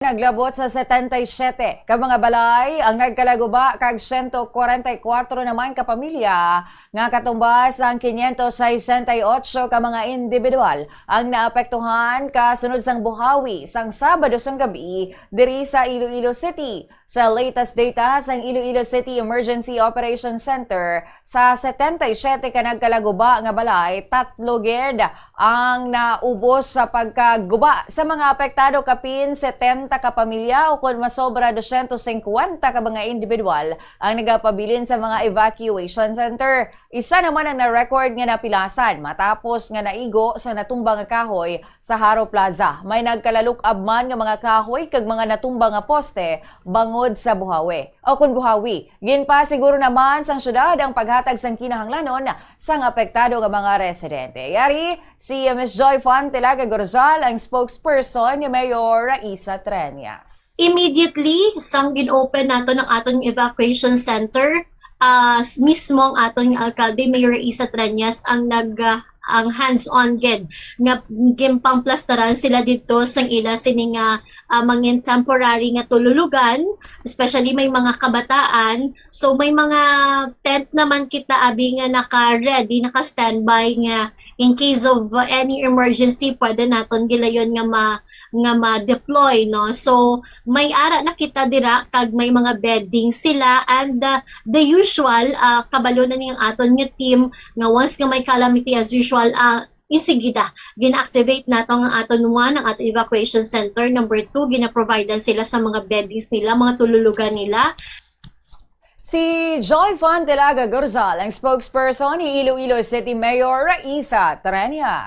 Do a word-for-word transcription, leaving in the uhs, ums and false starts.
Naglabot sa setenta y siyete ka mga balay ang nagkalaguba kag siyento kwarenta y kwatro naman ka pamilya nga katumbas ang quinientos sesenta y ocho ka mga individual ang naapektuhan kasunod sang buhawi sang Sabado sang gabi diri sa Iloilo City. Sa latest data sang Iloilo City Emergency Operations Center, sa setenta y siyete ka nagkalaguba nga balay, tatlo gid ang naubos sa pagkaguba. Sa mga apektado, kapin setenta ka pamilya, ukon masobra dosyentos singkwenta ka mga individual ang nagapabilin sa mga evacuation center. Isa naman ang na-record nga napilasan matapos nga naigo sa natumba nga kahoy sa Haro Plaza. May nagkalaluk-ab man nga mga kahoy kag mga natumba nga poste bangod sa buhawi. O kon buhawi, ginpasiguro naman sang syudad ang paghatag sang kinahanglanon sang apektado nga mga residente. Yari, si Miss Joy Fantelaga Gorzal ang spokesperson ni Mayor Raisa Treñas. Immediately sang gin-open nato ang aton evacuation center, ah, s-, mismo ang aton nga alkalde, Mayor Raisa Treñas, ang nag, ah, ang hands-on gid nga ginpangplastaran sila didto sang ila sini nga, ah, mangin temporary nga tululugan, especially may mga kabataan. So, may mga tent naman kita, abi, nga naka-ready, naka-standby, nga in case of, uh, any emergency, pwede naton gilayon nga ma-, nga ma-deploy, no? So, may ara na kita dira kag may mga bedding sila, and, uh, the usual, uh, kabalo na ning aton nga team nga once nga may calamity, as usual, uh, insigida gina-activate nato ang aton one, ang aton evacuation center. Number two, gina-providean sila sa mga beddings nila, mga tululugan nila. Si Joy Fantelaga Gorzal, ang spokesperson ni Iloilo City Mayor Raisa Treñas.